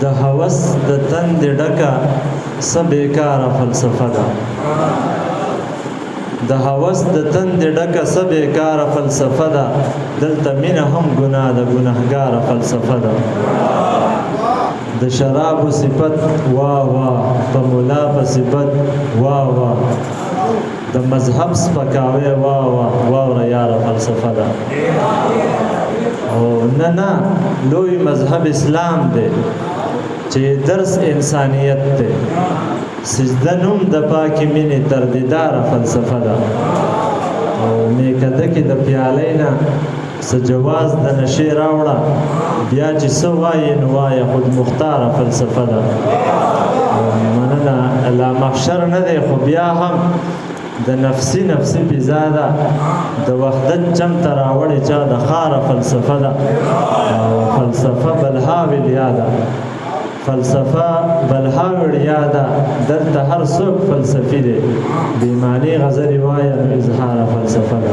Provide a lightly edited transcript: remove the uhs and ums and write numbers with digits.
د هوس د تندې ډکه څه بیکاره فلسفه ده، د هوس د تندې ډکه څه بیکاره فلسفه ده، دلته مینه هم ګناه ده، ګناهګاره فلسفه ده. د شرابو صفت وا وا، په مولا په صفت وا وا، د مذهب سپکاوی وا وا، واوره یاره فلسفه ده. او نه نه، لوی مذهب اسلام دی چې درس انسانیت دی، سجده نوم د پاکې مینې تر دیداره فلسفه ده. او میکده کې د پیالۍ نه څه جواز د نشې راوړه، بیا چې څه وایې نو وایه، خود مختاره فلسفه ده. مننه. لا محشر نه دی خو بیا هم د نفسي نفسي فضا ده، د وحدت چم ته راوړې چا د خاره فلسفه ده. فلسفه بلها ویلیا ده، فلسفه بلها وړیا ده، دلته هر څوک فلسفي دی، بې معنی غزلې وایه نو اظهاره فلسفه ده.